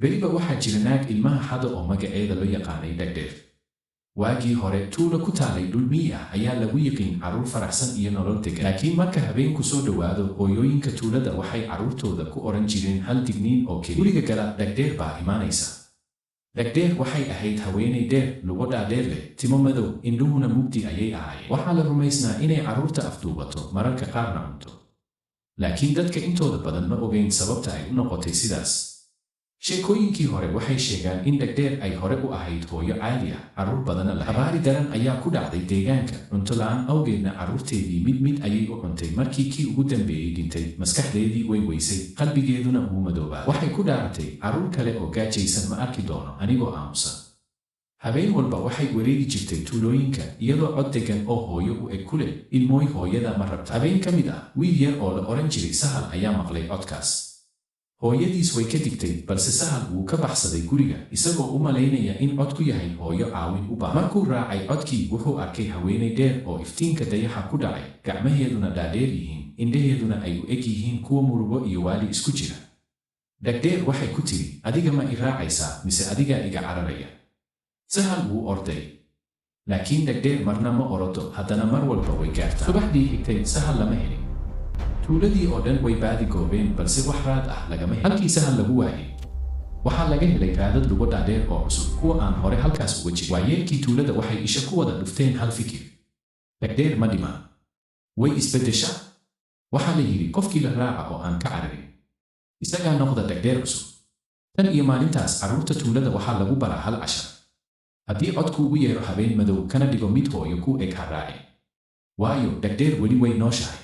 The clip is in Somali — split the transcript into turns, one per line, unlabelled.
Weliba waxaa jira naag ilmaha xada oo magaceeda loo yaqaanay Dhagdheer. Waagii hore tuulo ku taalay dhul miyi ah ayaa lagu yiqiin carruur faraxsan iyo nolol degan. Laakiin marka habeenku soo dhowaado, hooyooyinka tuulada waxay carruurtooda ku oran jireen hal digniin oo keliya: "Guriga gala, Dhagdheer baa imaanaysa." Dhagdheer waxay ahayd haweenay dheer, lugo dhaadheer leh, timo madow, indhuhuna mugdi ayay ahaayeen. Waxaa la rumaysnaa inay carruurta afduubato, mararka qaarna cunto. Laakiin dadka intooda badan ma ogeyn sababta ay u noqotay sidaas. Sheekooyinkii hore waxay sheegaan in Dhagdheer ay hore u ahayd hooyo caadi ah, carruur badana lahayd. Abaari daran ayaa ku dhacday deegaanka, cunto la'aan awgeedna carruurteedii mid mid ayay u cuntay. Markii kii ugu dambeeyey dhintay, maskaxdeedii way weysay, qalbigeeduna wuu madoobaaday. Waxay ku dhaaratay, "Carruur kale oo gaajaysan ma arki doono anigoo aamusan." Habeen walba waxay wareegi jirtay tuulooyinka iyadoo cod deggan oo hooyo u eg ku leh, "Ilmooy, hooyada ma rabta?" Habeen ka mid ah, wiil yar oo la oran jiray Sahal ayaa maqlay codkaas. Hooyadiis way ka digtay, balse Sahal wuu ka baxsaday guriga isagoo u malaynaya in codku yahay hooyo caawin u baahan. Markuu raacay codkii, wuxuu arkay haweenay dheer oo iftiinka dayaxa ku dhacay, gacmaheeduna dhaadheer yihiin, indhaheeduna ay u eg yihiin kuwa murugo iyo waali isku jira. Dhagdheer waxay ku tiri, "Adiga ma i raacaysaa mise adigaa iga cararaya?" Sahal wuu orday, laakiin Dhagdheer marna ma orodo, haddana mar walba way gaartaa. Subaxdii xigtay Sahal lama helin. Tuuladii oo dhan way baadi goobeen, balse wax raad ah lagama helin. Halkii Sahal lagu waayay waxaa laga helay raadad lugo dhaadheer oo cusub, kuwa aan hore halkaas uga jirin. Waayeelkii tuulada waxay isha ku wada dhufteen hal fikir: Dhagdheer ma dhimaan, way isbeddeshaa. Waxaa la yidhi, qofkii la raaca oo aan ka cararin isagaa noqda Dhagdheer cusub. Tan iyo maalintaas, carruurta tuulada waxaa lagu baraa hal cashar: haddii codku ugu yeero habeen madow kana dhigo mid hooyo ku eg, ha raacin, waayo Dhagdheer weli way nooshahay.